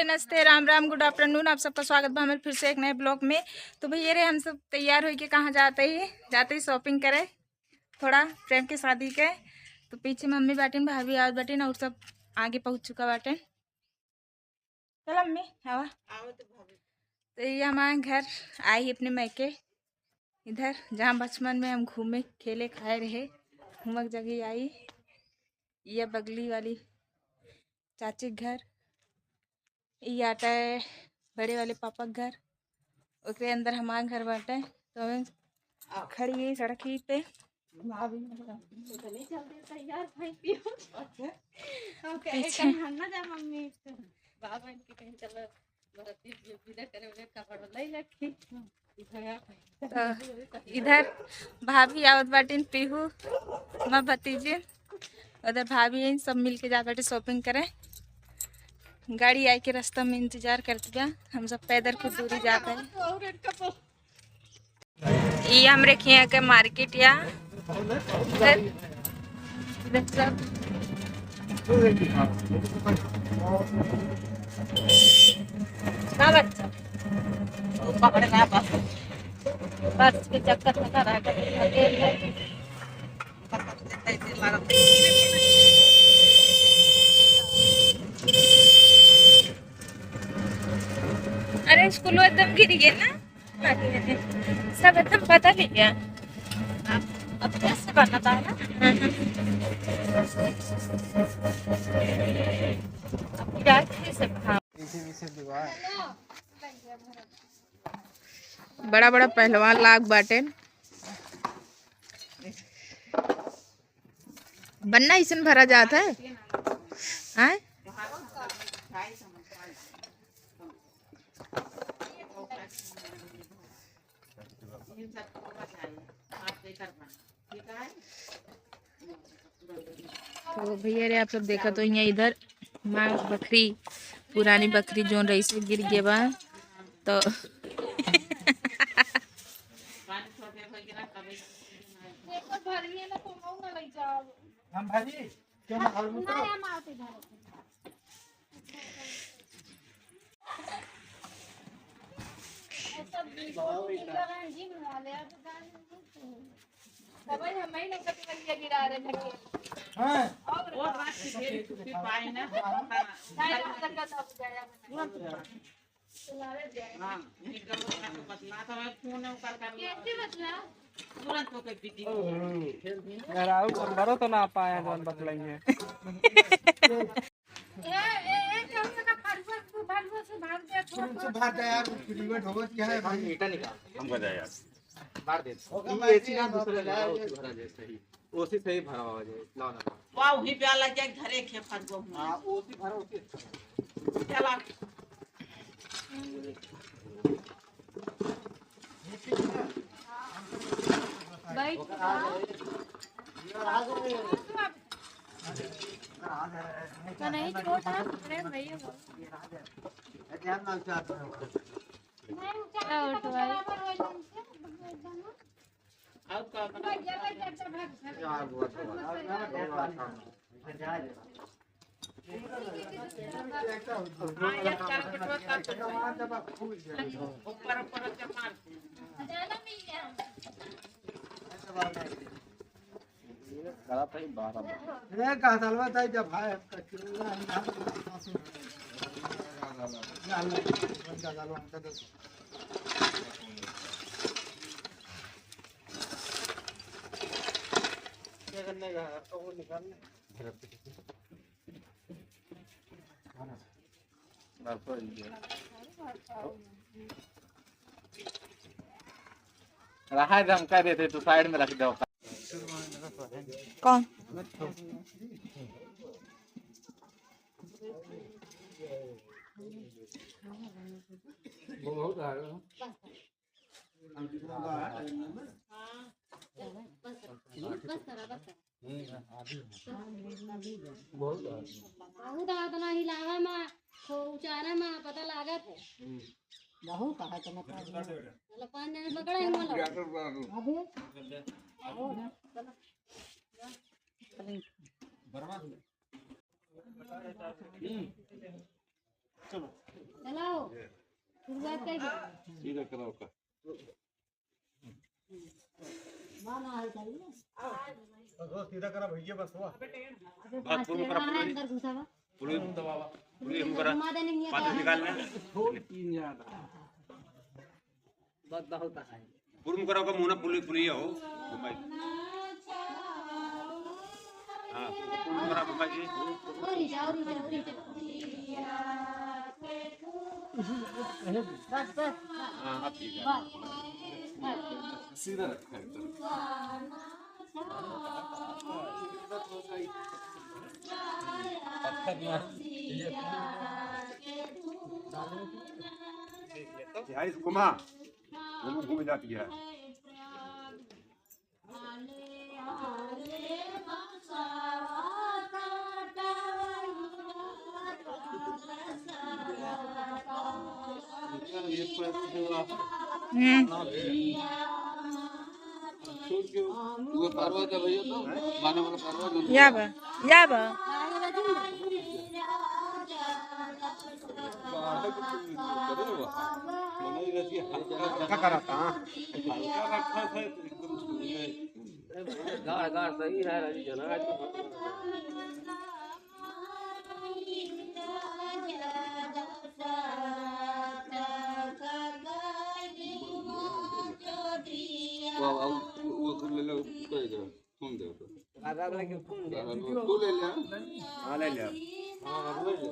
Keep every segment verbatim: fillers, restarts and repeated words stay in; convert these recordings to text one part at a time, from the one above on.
नमस्ते, राम राम, गुड आफ्टरनून। आप सबका स्वागत बा हमारे फिर से एक नए ब्लॉग में। तो भैया रे, हम सब तैयार होइके कहाँ जाते ही, जाते ही शॉपिंग करे थोड़ा प्रेम के शादी के। तो पीछे मम्मी बाटिन, भाभी आवत बाटिन और सब आगे पहुँच चुका बाटे। चल मम्मी, आवा। तो ये हमारे घर आए ही अपने मायके, इधर जहाँ बचपन में हम घूमे, खेले, खाए रहे, घूमक जगह आई। ये बगली वाली चाची के घर, ये आटा है बड़े वाले पापा के घर, ओकरे अंदर हमार घर बाटे। तो हमें खड़ी है सड़क ही पे। भाभी, चले चल दे तैयार भाई पियो। हम कहे पीछे। कहीं हम ना जा मम्मी, बाबा इनके कहीं चलो, भरती विदा करे उन्हें कपड़ा ले रखी। तो इधर भाभी आवत बाटिन, पीहू, हमार भतीजी, उधर भाभी हैं, सब मिलके जात बाटे शॉपिंग करे। गाड़ी आए के रास्ता में इंतजार करत बा, हम सब पैदल कुछ दूरी जात है। ये हमरे खिया के मार्केट या इधर, इधर सब। का बच्चा? पकड़े ना बस। बस के चक्कर में ना रह गए। अरे, स्कूल एकदम गिर गए ना। सब एकदम बदल ही गया। अब, अब कैसे बनाता है ना? अब क्या कैसे बना? बड़ा बड़ा पहलवान लाग बाटेन। बन्ना इसन भरा जात है। आय? तो भैया रे, आप सब देखा तो यहाँ इधर माँ बकरी, पुरानी बकरी जोन रही से गिर गए बा। तो हम भाजी, क्यों ना खाओ? ना, हम आते घर। ऐसा बिल्कुल नहीं कर रहे हैं, जिम वाले, आप जान नहीं। तब हम ही लोग कटवैया गिरा रहे घर के। हाँ। और वो बात की ढेर छुट्टी पाए ना। हाँ। सारे को लगा था, अब जाया बना। हाँ, नहीं, जब उसका तो बदला था, मैं फोन है, ऊपर कर लिया। कैसे बदला? तुरंत होके बिजी। घर आओ, नंबरो तो ना पाया, जौन बतलाइए। ए, ए, ए, केहू से का फलुआ, तू फलुआ से भाग दे, तुरंत से भाग दे यार, वो रिवर्ट होवत क्या है भाई? ईटा निकाल। हमको दे यार। मार दे। होगा, ये मार एसी दे, ना दूसरे मार दे। लगा, ओसी भरा जाए सही। ओसी सही भरा हुआ जाए, लाओ ना। वाह, वहीं पे आला क्या घरे के फंस गो। हाँ, ओसी भरा, ओसी। चला। बैठ। तो नहीं, छोटा है, अरे भैया। ध्यान ना चाहते हो। क्या उठवाई? ए, का सालवा ताई जब भाई, रहा है, हम कह देते तो साइड में रख दो। कौन? बहुत है, इतना हिलावे में, खो-, उचारे में पता लागत है। बहुत है, तो मतलब, मतलब, पाँच जने पकड़े हैं, मतलब। अबे। चलो। चलो। शुरुआत कर दे। सीधा कराओ का। ना, ना, है कहीं। बस, बस, सीधा करा भैया, बस हुआ। अबे बात पूर्ण करा, पूर्ण। अंदर घुसा बा। पूर्ण दबावा। पूर्ण हम करा। घुमा देने नहीं है। बात निकाल ले। छोड़ तीन ज्यादा। बहुत, बहुत है। पूर्ण करा का मुंह ना पुली, पुली हो। घुमाई। हाँ, पूर्ण करा, घुमाई जी। और नीचे, और नीचे, और नीचे। बस, बस। हाँ, अब ठीक है। बस। सीधा रखा है एकदम। पत्थर ना। ये घुमा, घूम, घूम जाती है। हम्म। या बा, या बा। हल्का करा था, हाँ। हल्का रखा था, एकदम गाढ़, गाढ़ सही रहा, रवि जना। वाह, वाह, वो, वो कर ले लो, कह दो, कौन दे दो? तू ले ले। हाँ, ले ले। हाँ, अब ले ले।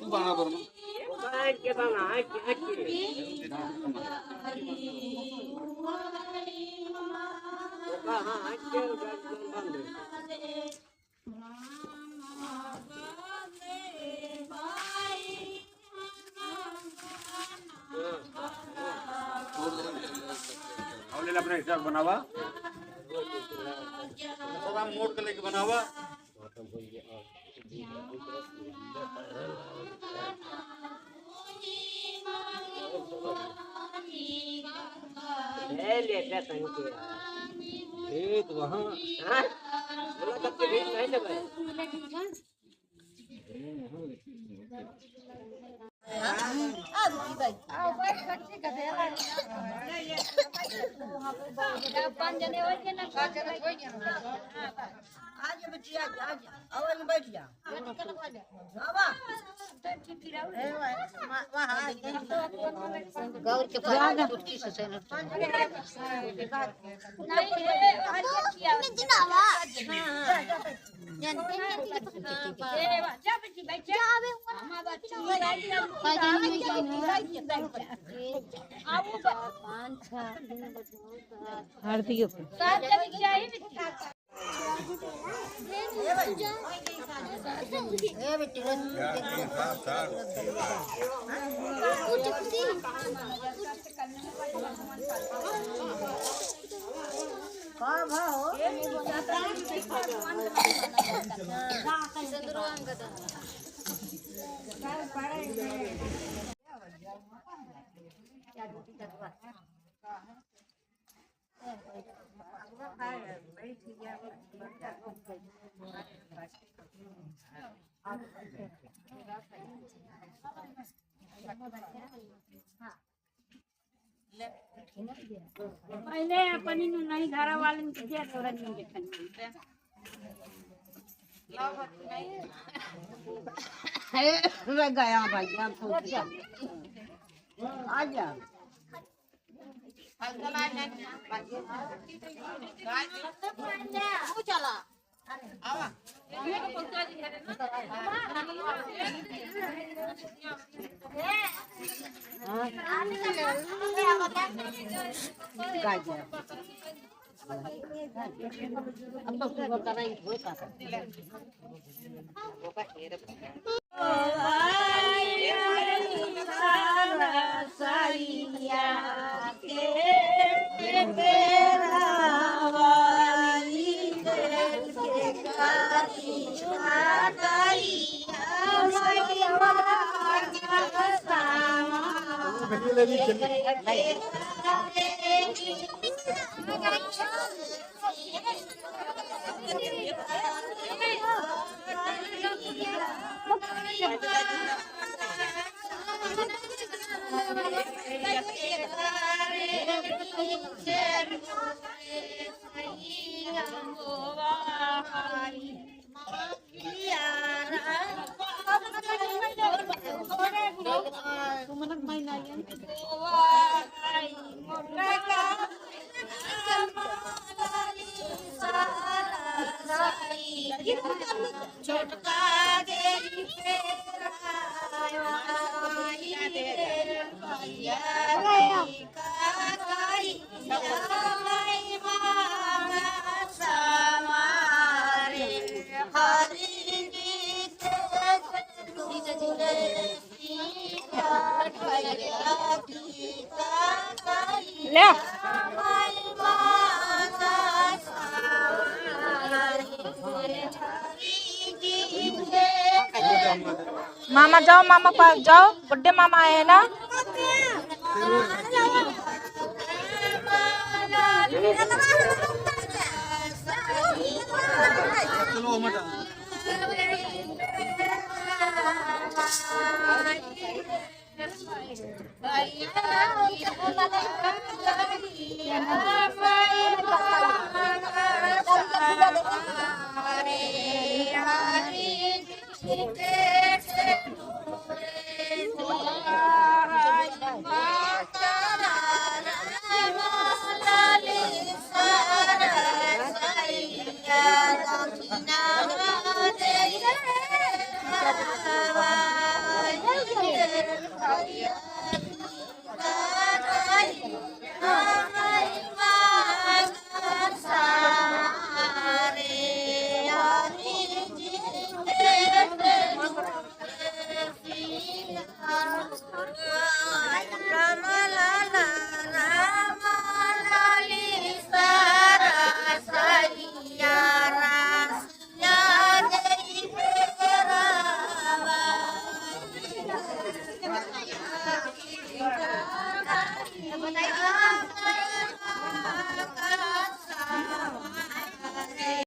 तू गाना बोल ना। हट के गाना, हट के, हट के। हाँ, हाँ, हट के, बंद। और ले ले अपने हिसाब बनावा। थोड़ा मोड़ के लेके बनावा। ले ले, दे तनी के। ए, तो वहाँ। हाँ? बोला तब के भेज नहीं लेबै। आज बच्ची, आज, आज, आओ, एमे बैठ जा। आवा। गौर के पास चुटकी से सैनिक। आरती के ऊपर। पहले अपनी नु नहीं घरा वाले के दिया, तोरा नहीं देखन। हे, मैं गया भाई, आप सोच जा। आ जा। चला। ले। मामा जाओ, मामा पास जाओ, बुड्ढे मामा आए हैं ना।